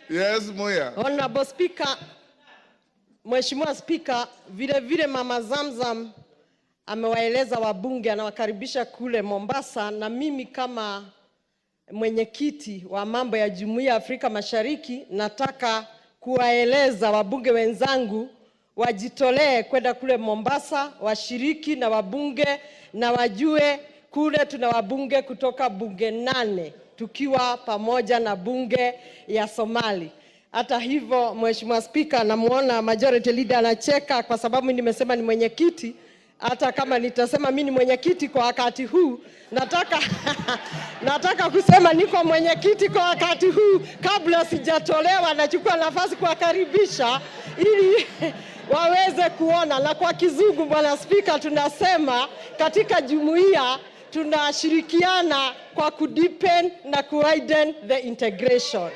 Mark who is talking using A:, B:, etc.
A: Yes, Muya.
B: Honorable Speaker, Mheshimiwa Spika, vile vile Mama Zamzam amewaeleza wabunge, anawakaribisha kule Mombasa, na mimi kama mwenyekiti wa mambo ya Jumuiya ya Afrika Mashariki nataka kuwaeleza wabunge wenzangu wajitolee kwenda kule Mombasa, washiriki na wabunge na wajue kule tuna wabunge kutoka bunge nane tukiwa pamoja na bunge ya Somali. Hata hivyo, Mheshimiwa Spika, namuona majority leader anacheka kwa sababu nimesema ni mwenyekiti. Hata kama nitasema mimi ni mwenyekiti kwa wakati huu, nataka kusema niko mwenyekiti kwa wakati huu, kabla sijatolewa, nachukua nafasi kuwakaribisha ili waweze kuona. Na kwa Kizungu, Bwana Spika, tunasema katika jumuiya tunashirikiana kwa kudeepen na kuwiden the integration.